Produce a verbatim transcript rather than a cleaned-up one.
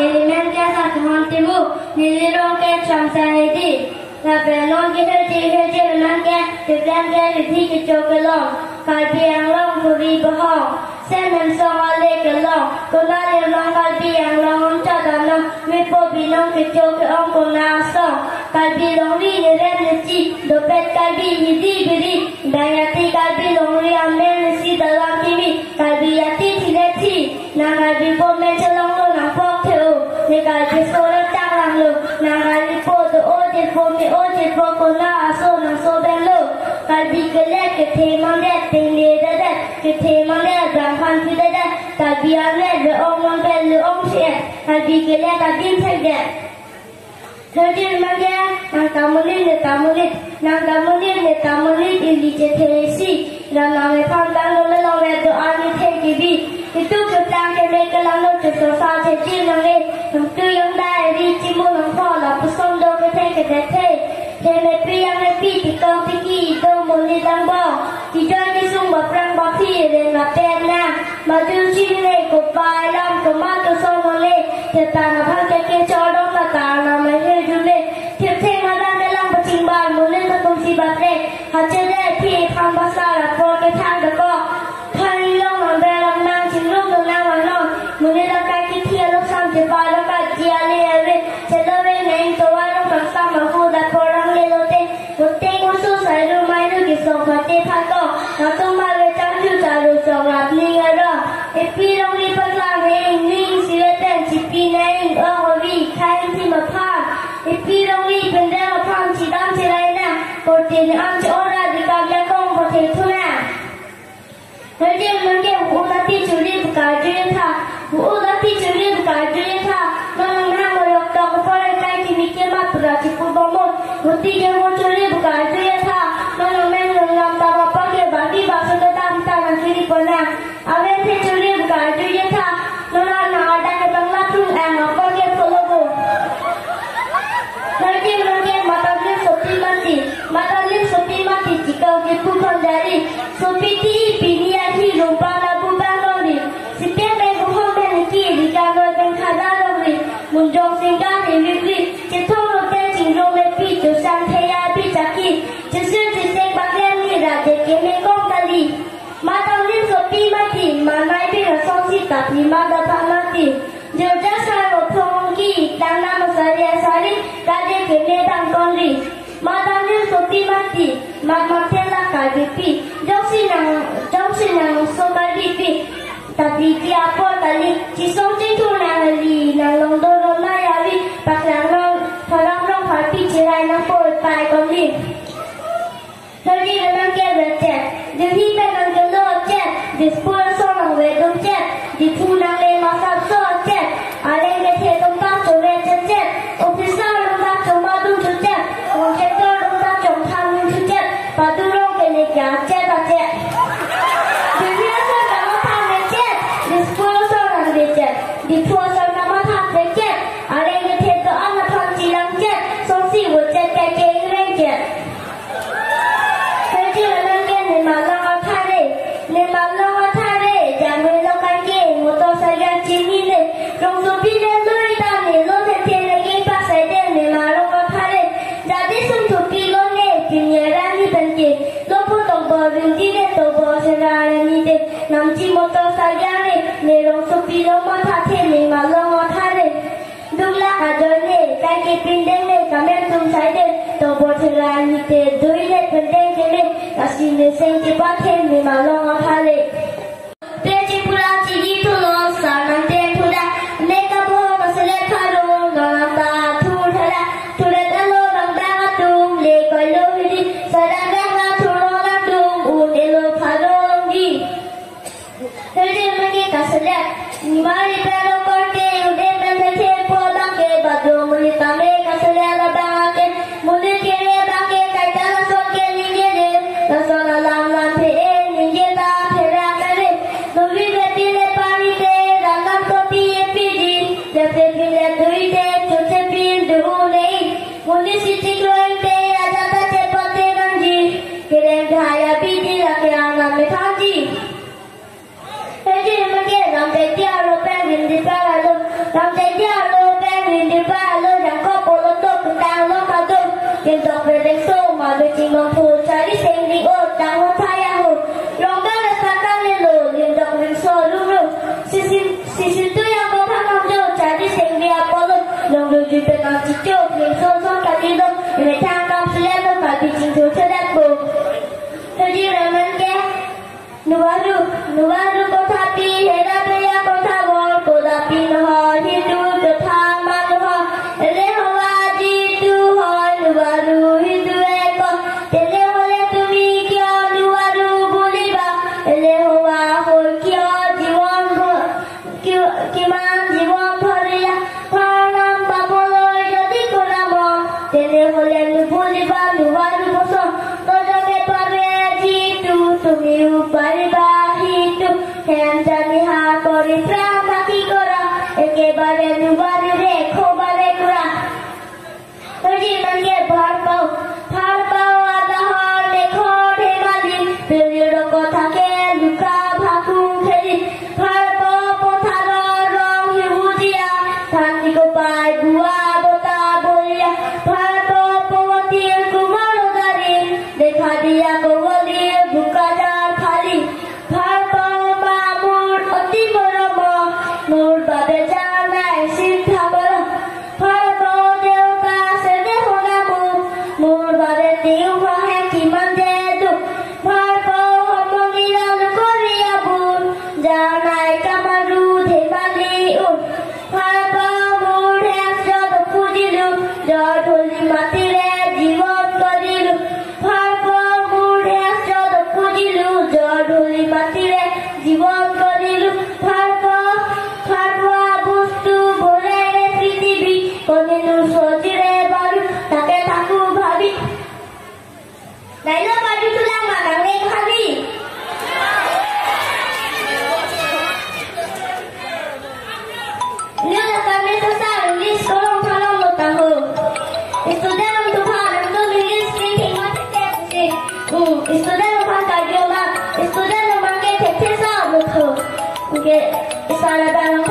Neli men ke Sakhan Timung, neli rong ke Chamsang Edi. Lapen non ke herje herje men ke, keklem ke rithi kecho kelong. Karbi Anglong puri bohong, Sen Hemsong ale kelong. Konat along Karbi Anglong umcha damnong, mepo binong kecho ke-ong konat asong. Karbi longri nerem nesi, dopet Karbi hidi biri. Dayati Karbi longri amen nesi dalam kimi, Karbi yati thile thi. Nang Karbi po men chelonglo nangpok the-o. Ne Karbi sore tanglanglo. Nang Karbi po do-o, je po me-o, je po konat aso nangso benlo. Karbi kelek kethe mangdet, tengle dedet, kethe mangdet, bang phan pi dedet. Karbi amen le-ong mangdet, le-ong si-et. Karbi kelek adim thekdet. Thirteen mangke, nang tamulit ne tamulit, nang tamulit ne tamulit ili chethe isi, ram nang me phan tang lo me long me do ani the kibi. Itum keplang keme kelang lo chusong sa chechi nang e, nang tu yang dai ri chimu nang pho lapuson do kethe kethe the. The mepi yang mepi tikong tiki do muni dang bo. Kijoi kisung baprang baphi ren lapen nang. Maju ching le kopai lam komat kosong le. Thetan aphan ke ke chodong la ta na ma he ju le. Thip theng ma dang ke lang paching bar muni ta tum si bat le. Hache le phi phan basa la por ke thang de ko. Thang long nang ber lang nang ching long nang nang nang nang. Muni la kai ki thi alok sam che pa lo ka ji ale ale. Che lo ve neng to wa long ka sam ma hu da por lang le lo te. Kuteng usu sairu mairu kisong pate phato, natum maive changchu charu chongrap ning aro. Epi longri paklang he ning sive pen chipi neng ong ovi khai thim aphan. Epi longri pendeng aphan chidam chirai na, korte ni am chi ora dikam yakong pathe thuna. Herje mangke hu-u lati chuli buka jui tha. Hu-u lati chuli buka jui tha. Non nang morok tok upor kai kimi ke ma pura chipu bomon. Huti ke hu chuli buka jui tha. Non nang men nang lam ta bapa ke bagi bakso ke dam ta nang kiri pona. Aven the chuli buka jui tha. Non nang ada ke bang latung ang apa ke follow bo. Herje mangke mata ni sopi mati. Mata ni sopi mati chikau ke pu thon jari. Sopi ti pini ahi rumpa labu bang longri. Sipeng beng buhong beng ki ri ka noi beng khada longri. Munjong singga ni wikri. Chithong lo te ching lo me pi tu sang theya bi chaki. Chisir chiseng bak lem ni ra de ke me kong kali. Mata ni sopi mati, manai bi rasong si tapi mada pa mati. Jorja sai ro phong ki, tang na masari asari, kade ke me bang kongri. Mata ni sopi mati, mat mat thela ka bipi. Jok si nang, jok si nang so ka bipi. Tapi ki apo tali, chisong ching thu nang ali, nang long do ro na yavi, paklang long, phalam long pharpi chirai nang poi pai kongri. Thirty nang ke vet chet, Delhi pen nang ke lo chet, Dispur so nang ve dum chet, Diphu nang le masap so chet, aleng ke the tum ta cho ve chet chet, officer tum ta cho ma dum cho chet, contractor tum ta cho tham dum cho chet, padu rong ke le kya chet a chet. Delhi so nang ma tham ve chet, Dispur so nang ve chet, Diphu so nang ma tham ve chet, aleng ke the to an ma tham chilang chet, so si vo chet ke ke reng chet. Thirty nang ke ne ma long athare, ne ma long athare, jangwe lo kan ke, motor cycle chini le, rong sopi le lui ta ne lo the the le ke pasai de ne ma long athare, jadi sum thupi lo ne, pinya rani ban ke, lo pu tong bo ring di ne to bo se rani de, nam chi motor cycle ne, ne rong sopi lo ma tha the ne ma long athare. Dum la ajoine, kai ke pindeng ne, kamen tum saide, to bo thela ni te, dui ne pendeng ke ne, kasi ne seng ke pathe ne ma long athale. Te Tripura chigi thulo, sanam ten thuda, me ka bo ka sele tharo, nonam ta thu thada, thuret alo rang bang atum, le koi lo hidi, sarang rang la thuro rang dum, un elo tharo longji. Hede mani kasalak, nimari pano korte, ude pano the po bangke, badung muli tame kasalak la bangke, muli kere bangke, kaita lason ke ningje de, lason alam lam phe e, ningje ta phera kare, dovi beti le pani te, ranam topi e pidi, jate pile dui te, choche pil du nei, muli si chikroin te, aja ta che pote bangji, kereng dhaya pidi la ke anam me thaji. Hedi mangke lam te tiar lo pen rim di pa Chicho, Limso, Son, Kati, Dok, Methang, Kam, Sulen, Dok, Kapi, Chingthur, Sedak, Bo. Soji Raman ke, Nuvaru, Nuvaru kothapi, hera beya kotha bor, kodapi nohoi, hitu kotha manohoi, ele hoa jitu hoi, Nuvaru hitu eko, tele hole tumi kio Nuvaru buliba, ele hoa hoi kio jiwan bho-, Ki-, kiman jiwan bhoriya, pharnam papoloi jodi koramon, tele hole nubuliba Nuvaru boson, tojame pare jitu, tumi upariba hitu, hem jani ha kori pran mati kora, ekebare Nuvaru re khobare kora. Soji Raman ke Pharpao, Pharpao adahar lekhor dhemali, peri roko thake luka bhaku kheli. Pharpao potharor rong hibujiya, than nikopai bua bota boliya. Pharpao povotir kumar odari, dekha diya kovolir bukajar thali. Pharpao ma mur oti moromo, mur babe janai sintha koro. Pharpao deuka sene honamo, mur babe tiu hahe kiman jedu. Pharpao homoni lalu kori abun, janai kamaru dhemali un. Pharpao mur hem jodo pujilu, jor dholi matire jiwan korilu. Pharpao mur hem jodo pujilu, jor dholi matire jiwan korilu. Pharpao, Pharpao bostu bore re prithibi, koninu sojire baru, take thaku bhabi. Dailo baru tulang manang ne bhabi. Nyo la kami sasa English kolong thalong lo taho. Student atum aphan nangtum English ke thengma thek si. Hmm, student atum aphan kajoma. Student atum aphan ke thek thek sa lo tho. Okay, isara dalam